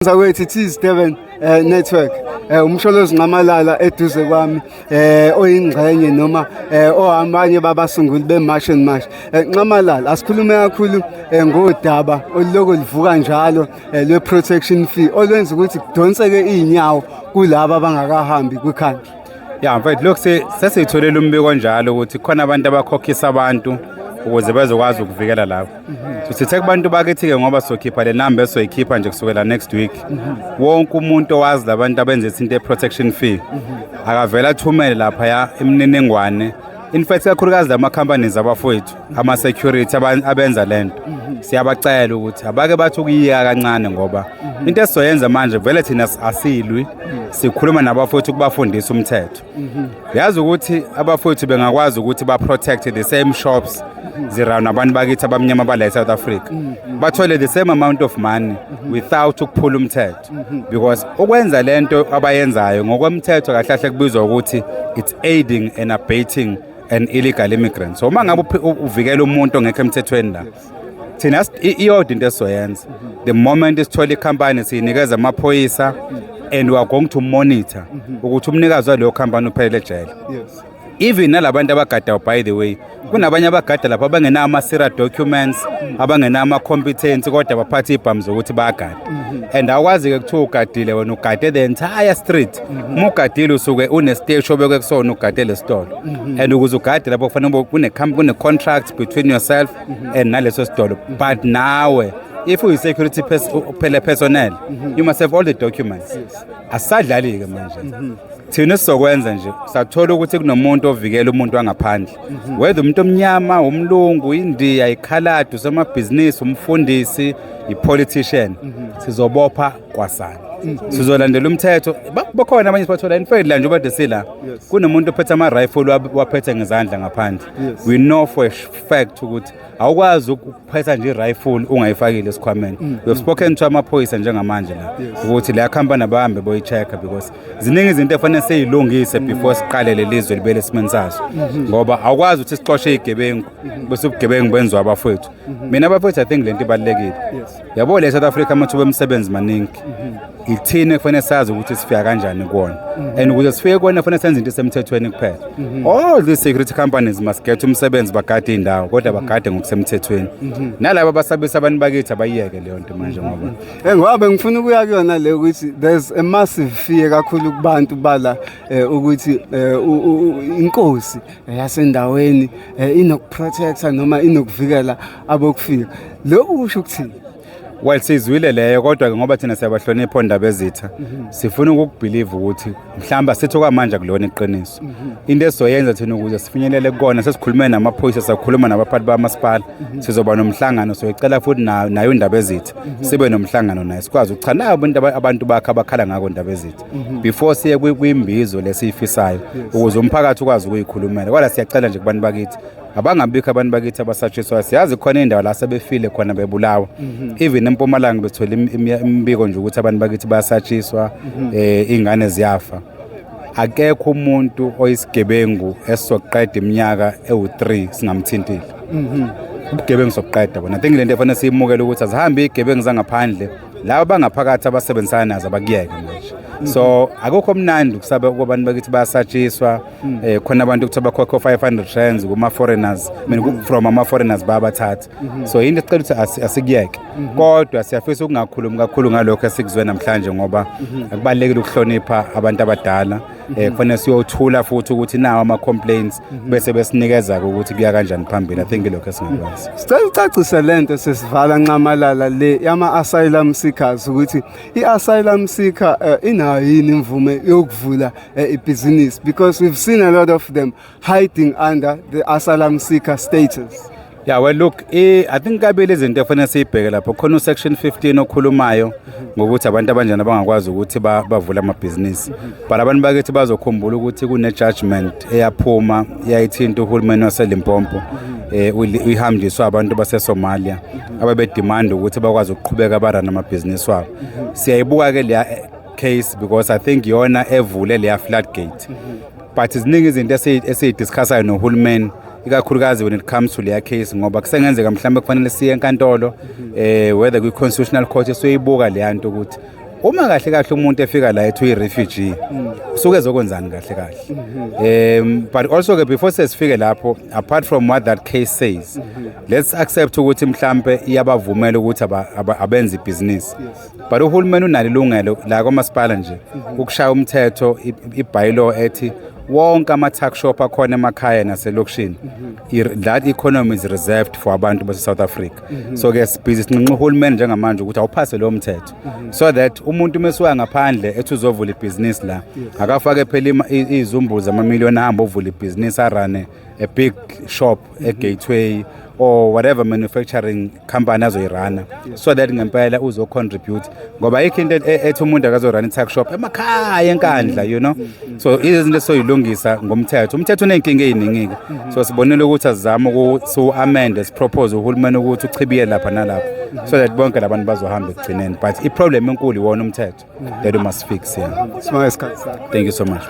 Zakwethu, it is Durban Network. UMsholozi Nxamalala eduze kwami, oyingxenye noma ohambanye babasunguli be-March and March. Nxamalala, asikhulume kakhulu ngodaba oluloko livuka njalo lwe-protection fee olwenza ukuthi kudonseke iy'nyawo kulaba abangakahambi kwi-country. Ya mfethu, lokhu sesiyitholele umbiko njalo ukuthi khona abantu abakhokhisa abantu ukuze bezokwazi ukuvikela lapho. So sithe kubantu bakithi-ke, ngoba sizokhipha le namba esizoyikhipha nje kusukela next week, wonke umuntu owazi labantu abenza into ye-protection fee akavele athumele laphaya imininingwane. In fact, kakhulukazi lama-companies abafowethu ama-security abenza lento, siyabacela ukuthi abake bathi ukuyika kancane, ngoba into esizoyenza manje vele thina asilwi, sikhuluma nabafowethu ukubafundisa umthetho. Yazi ukuthi abafowethu bengakwazi ukuthi ba-protect the same shops zi-run abantu bakithi abamnyama bala e-South Africa, bathole the same amount of money without ukuphula umthetho, because ukwenza lento abayenzayo ngokwemthetho kahle kahle kubizwa ukuthi it's aiding and abetting an illegal immigrant. So uma ngabe uvikela umuntu ongekho emthethweni la, thina iyodwa into esizoyenza: the moment sithola ikhampani, siyinikeza amaphoyisa and we are going to monitor ukuthi umnikazi waleyo khampani uphelele ejele. Even nalabantu abagadayo, by the way, kunabanye abagada lapho abangenawo ama-PSIRA documents, abangenawo ama-competence, kodwa baphathe iy'bhamu zokuthi bayagada. And awukwazi-ke kuthiwa ugadile wena, ugade the entire street. Uma ugadile, usuke une-stage obekwe kusona ugade le sitolo, and ukuze ugade lapho kufanele kune-contract between yourself and naleso sitolo. But nawe if uyi-security phela personnel, you must have all the documents. Asisadlali-ke manje. Thina esizokwenza nje, sathola ukuthi kunomuntu ovikela umuntu wangaphandle, whether umuntu omnyama, umlungu, indiya, ikhaladi, usomabhizinisi, umfundisi, i-politician, sizobopha kwasana, sizolandela umthetho. Bakhona abanye sibathola. In fact, la njengoba kade sila, kunomuntu ophethe ama-rifle, waphethe ngezandla ngaphandle. We know for a fact ukuthi awukwazi ukuphetha nje i-rifle ungayifakile esikhwameni. We have spoken to amaphoyisa njengamanje la ukuthi leya khampani abahambe boyi-check-a, because ziningi izinto efanele siyilungise before siqale leli zwe libele esimeni saso, ngoba awukwazi ukuthi sixoshe iy'gebengu bese ubugebengu benziwa abafowethu. Mina abafowethu, I think lento ibalulekile. Yabo, le South Africa amathuba emisebenzi maningi. Ithina kufanele sazi ukuthi sifika kanjani kuwona, and ukuze sifike kuwona kufanele senze into esemthethweni kuphela. All these security companies must get umsebenzi, bagade iy'ndawo, kodwa bagade ngokusemthethweni. Nalabo abasabisa abantu bakithi abayiyeke leyo nto manje, ngoba Ngoba bengifuna ukuya kuyona le ukuthi there's a massive fear kakhulu kubantu bala ukuthi inkosi yasendaweni inokuprotecta noma inokuvikela abokufika. Lokhu kusho ukuthini? Well, sizwile leyo, kodwa-ke ngoba thina siyabahlonipha ondaba ezitha, sifuna ukukubelieve ukuthi mhlawumbe sithi okwamanje akulona iqiniso. Into esizoyenza thina ukuze sifinyelele kukona, sesikhulume namaphoyisa, sakhuluma nabaphathi bamasipala, sizoba nomhlangano. Soyicela futhi nayo indaba ezitha sibe nomhlangano naye, sikwazi ukuthi cha, nayo abantu bakhe abakhala ngako indaba ezitha before siye kwimbizo lesiyifisayo ukuze umphakathi ukwazi ukuyikhulumela. Kodwa siyacela nje kubantu bakithi, abangabikho abantu bakithi abasatshiswayo. Siyazi khona indawo la sebefile khona bebulawa. Even eMpumalanga bethola imibiko nje ukuthi abantu bakithi bayasatshiswa, iy'ngane ziyafa. Akekho umuntu oyisigebengu esizoqeda iminyaka ewu-3 singamthintile. Ubugebengu sokuqeda bona. I think lento efanele siyimukele ukuthi azihambe iy'gebengu zangaphandle, laba bangaphakathi abasebenzisana nazo abakuyeke manje. So akukho mnandi ukusaba kwabantu bakithi bayasatshiswa. Khona abantu kuthiwa bakhokhe 500 rands kuma-foreigners, I mean, from ama-foreigners bayabathatha. So yinto esicela ukuthi asikuyeke, kodwa siyafisa ukungakhulumi kakhulu ngalokho esikuzwe namhlanje, ngoba kubalulekile ukuhlonipha abantu abadala. Kufanele siyothula futhi ukuthi nawo ama-complaints bese besinikeza-ke ukuthi kuya kanjani phambili. I think ilokho esingakwazi. Sicela ucacise lento sesivala, Nxamalala, le yama asylum seekers, ukuthi i-asylum seeker inayo yini imvume yokuvula ibhizinisi, because we've seen a lot of them hiding under the asylum seeker status. Yeah, well, look, I think kabili izinto efanele siyibheke lapho. Khona usection 15 okhulumayo ngokuthi abantu abanjani abangakwazi ukuthi bavule amabhizinisi. But abantu bakithi bazokhumbula ukuthi kune judgment eyaphuma eyayithinta uhulumeni waseLimpopo. Uyihanjiswa abantu baseSomalia ababedemand ukuthi bakwazi ukuqhubeka barun amabhizinisi wabo. Siyayibuka ke leya case, because I think yona evule leya floodgate. But ziningi izinto esiyidiscussayo nohulumeni, ikakhulukazi when it comes to leya case, ngoba kusengenzeka mhlawumbe kufanele siye enkantolo, whether kwi-constitutional court, esiyoyibuka leya nto ukuthi Uma kahle kahle umuntu efika la ethi uyi-refugee, usuke ezokwenzani kahle kahle? But also ke, before sesifike lapho, apart from what that case says, let's accept ukuthi mhlambe iyabavumela ukuthi abenze ibhizinisi, but uhulumeni unalo ilungelo la kwamasipala nje ukushaya umthetho, i-bylaw ethi wonke ama-tuck shop akhona emakhaya naselokishini, that economy is reserved for abantu base-South Africa. So ke sibhizi sinxenxa uhulumeni njengamanje ukuthi awuphase lowo mthetho so that umuntu uma esuka ngaphandle ethi uzovula ibhizinisi la, akafake phela izumbuzi zamamiliyoni, ahambe ovula ibhizinisi, a-run-e a big shop e-Gateway or whatever manufacturing company azoyi-run-a, so that ngempela uzo-contribute, ngoba ayikho into ethi umuntu akazo-run-a i-tuck shop emakhaya eNkandla. So izinto esoyilungisa ngomthetho. Umthetho uney'nkinga ey'ningi-ke, so sibonile ukuthi asizame siwu-amende, si-propose uhulumeni ukuthi uchibiye lapha nalapha so that bonke labantu bazohamba ekugcineni. But i-problem enkulu iwona umthetho that we must fix, yeah. Sibonge isikhathi sakho. Thank you so much.